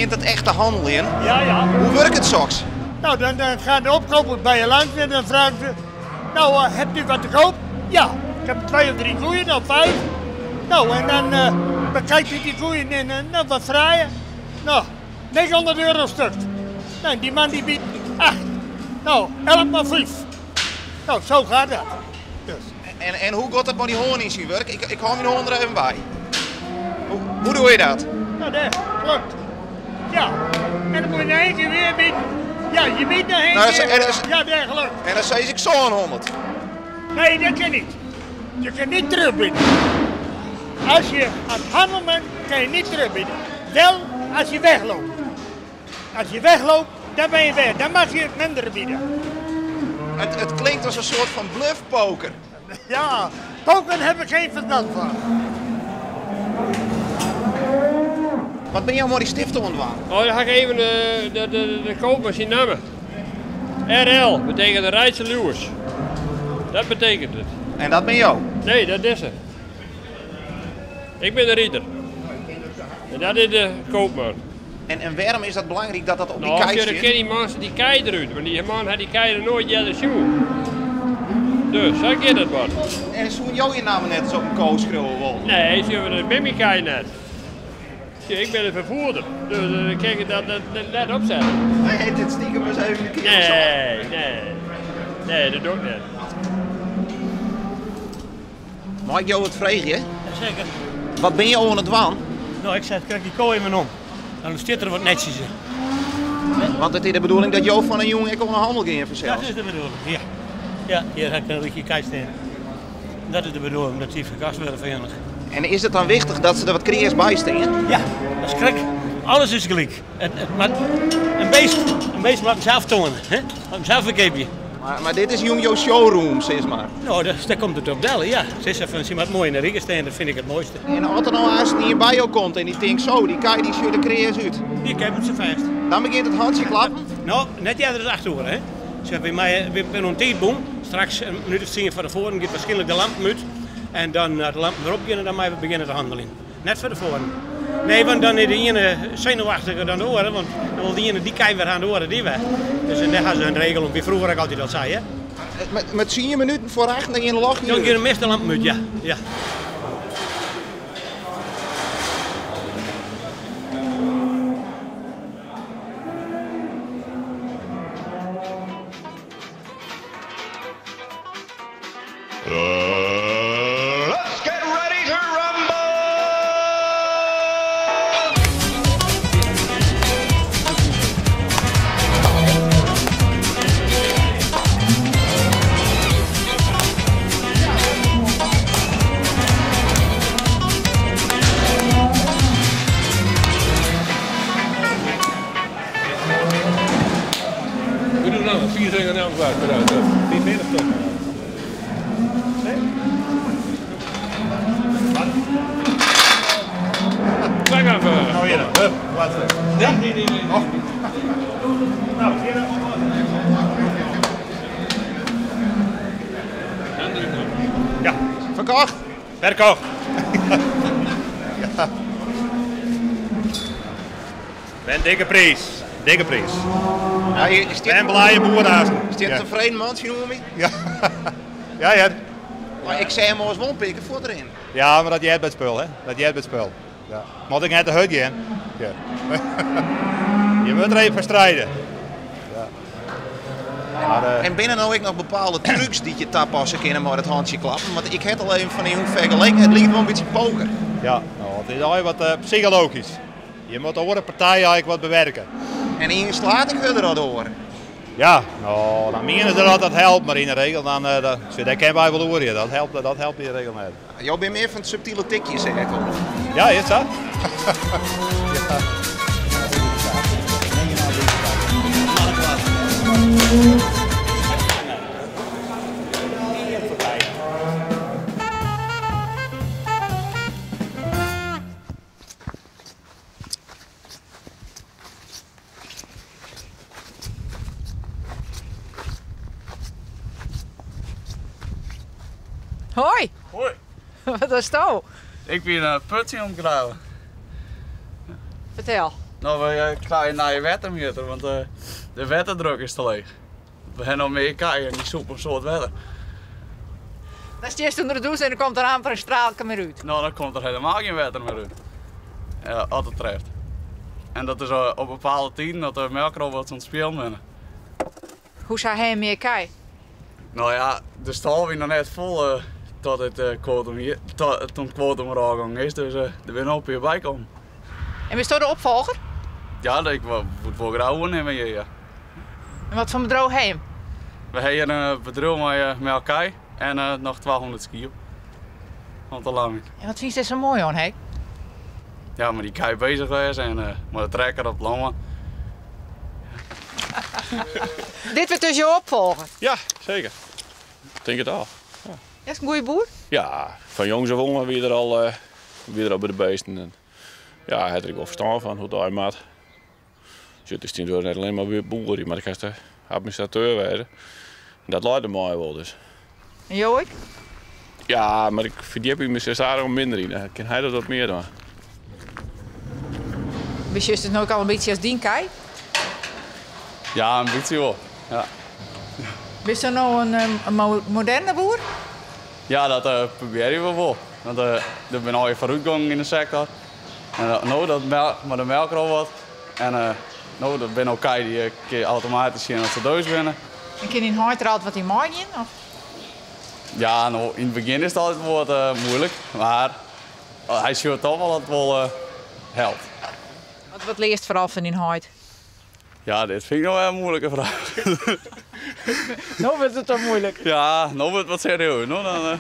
begjint it echt te hanneljen. Ja, ja. Hoe wurket soks? Nou, dan, dan gaan de opkopers bij je langs en dan vragen ze... Nou, uh, hebt u wat te koop? Ja, ik heb twee of drie koeien, of vijf. Nou, en dan uh, bekijkt u die koeien en uh, nou, wat vragen? Nou, 900 euro stuk. Nou, die man die biedt 8. Nou, 11 maar 5. Nou, zo gaat dat. Dus. En, en hoe gaat dat met die hoorn in zijn werk? Ik, ik haal mijn hoorn er even bij. Hoe, hoe doe je dat? Nou, dat klopt. Ja, en dan moet je nog één keer weer bieden. Ja, je biedt nog één Nou, dat is- keer. en dat is- Ja, dat gelukt. En dan zei ik zo'n 100. Nee, dat kan niet. Je kan niet terugbieden. Als je aan het handelen bent, kan je niet terugbieden. Wel als je wegloopt. Als je wegloopt, dan ben je weg. Dan mag je minder bieden. Het, het klinkt als een soort van bluffpoker. Ja, poker heb ik geen verstand van. Wat ben jij maar die stiften ontwaan? Oh, dan ga ik even de, de, de, de koper zien namen. RL betekent Rijtse Lewis. Dat betekent het. En dat ben jou? Nee, dat is het. Ik ben de rieder. En dat is de koopman. En, en waarom is dat belangrijk dat dat op die Nou, kei dan staat? ken die man die kei eruit, want die man had die kei er nooit eerder zien. Dus, zo gaat het wat. En zo'n jou je naam net eens op een koos schreeuwen wil. Nee, ze hebben de mimikei net. Zie, ik ben de vervoerder, dus dan kan ik dat, dat, dat net opzetten. Nee, dit stiekem eens even een keer zo. Nee, nee. Nee, dat doe ik niet. Mag ik jou wat vragen? Zeker. Wat ben je aan het dwaan? Nou, ik zei, krijg die kooi in mijn om. Dan zit er wat netjes in. Want het is de bedoeling dat jou van een jongen ik onder handel gaan vanzelf. Dat is de bedoeling, ja. Ja, hier heb ik een beetje kei staan. Dat is de bedoeling, dat die verkast worden van jullie. En is het dan wichtig dat ze er wat creërs bij staan? Ja, dat is krek. Alles is gelijk. Het, het, maar een beest, een beest laat hem zelf tonen. Hè? Laat hem zelf verkeepje. Maar, maar dit is jong jouw showroom, zeg maar. Nou, dat, daar komt het op dellen, ja. Ze is even, ze maar mooi in de rieken staan, dat vind ik het mooiste. En als er nou haast niet bij jou komt en die denkt zo, die kei die schuurt de creërs uit. Die kijkt ze vast. Dan begint het handje klappen. Nou, net eerder het 8 uur, hè. Ze hebben bij mij we hebben een tijdboom. Straks een minuut of 10 van de voren gaat waarschijnlijk de lamp uit. En dan de lampen erop beginnen, dan maar we beginnen te handelen. Net voor de voren. Nee, want dan is de ene zenuwachtiger dan de andere, want dan wil die ene die kei weer aan de oren, die weg. Dus en daar gaan ze een regel om, wie vroeger ik altijd al zei, hè. Met, met 10 minuten voor acht dan in de lach Dan gaat de meeste lamp uit, ja. ja. Let's get ready to rumble! We doen nou 4,97 waard per auto. 44 toch? Nee? Wij gaan even. Nou hier, hup, laatste. Nee, nee, nee. nee. Nou, hier. Ja. Verkocht? Verkocht. ja. Ben dikke prijs. Dikke prijs. Ja, je- is dit, Ben blije boerhazen. is dit Ja. een tevreden man, noem je? Ja. ja, ja. Maar ik zei hem al eens wonpikken voor erin. Ja, maar dat jij bij het spul, hè? Dat jij bij het spul. Ja. Moet ik net de hut gaan? Ja. Je moet er even voor strijden. Ja. Maar, En binnen nou ik nog bepaalde trucs die je tapassen kunnen maar het handje klappen. Want ik heb al even van die hoe vergeleken, het lijkt wel een beetje poker. ja, nou, het is al wat psychologisch. Je moet de partij eigenlijk wat bewerken. En in slaat ik er al door. Ja, nou, dan menen ze dat dat helpt, maar in de regel dan, dat, zo, dat kennen wij wel horen, dat helpt in de regel niet. Jij bent meer van het subtiele tikjes, zeg ik al. Ja, is dat? Hoi, Hoi, wat is dat? ik ben een putje aan het graven. Vertel. No, we krije in nije wettermjitter, want de wetterdruk is te leech. We ha no mear kij en dy sûpe in soad wetter. Dan stiest ûnder de dûs en dan komt der amper in straalke mear út. No, dan komt der helemaal gjin wetter mear út. As it treft. En dat is op bepaalde tiden dat de melkrobots oan it spielen binne. Hoe sa ha je mear kij? No ja, de stâl wie noch net fol tot it kwotum hier, tot it kwotum erôf gong is, dus der binne no in pear by kommen. En bisto de opfolger? Ja, ik woe it wol graach oernimme hjir, ja. En wat foar bedriuw ha jim? We ha hjir in bedriuw mei melkkij en noch 200 skiep oan te lamjen. En wat fynst dêr sa moai oan, Henk? Ja, mei dy kij bezich wêze en mei de trekker op it lân. Dit wurdt dus jo opfolger? Ja, seker. Tink it al. Ja. Is in goede boer? Ja, fan jongs af oan wie er al, wie er al by de beesten. En ja, hy hat der ek wol ferstân fan hoe't it allegear moat. Sjoch, it is tsjintwurdich net allinne mar boer, mar kinst administrateur wêze. En dat leit der my wol dus. En jo ek? Ja, mar ik ferdjip my der stadichoan minder yn. Dan kin hy dat wat mear dwaan. Besjochst it no ek al in bytsje as dyn kij? Ja, in bytsje wol. Ja. Bisto no in moderne boer? Ja, dat eh, probearje we wol. Want eh, der binne allegear foarútgongen yn de sektor. En eh, no, dat mei de melkrobot. En no, der binne no kij dy kinne automatysk sjen as se deus binne. En kin dyn heit der altyd wat yn meidwaan? Of? Ja, no, yn it begjin is it altyd wol wat muoilik. Mar hy sjocht toch wol dat it wol helpt. Wat learst foaral fan dyn heit? Ja, dit fyn ik no in muoilike fraach. No wurdt it toch muoilik? Ja, no wurdt it wat serieus. No, dan.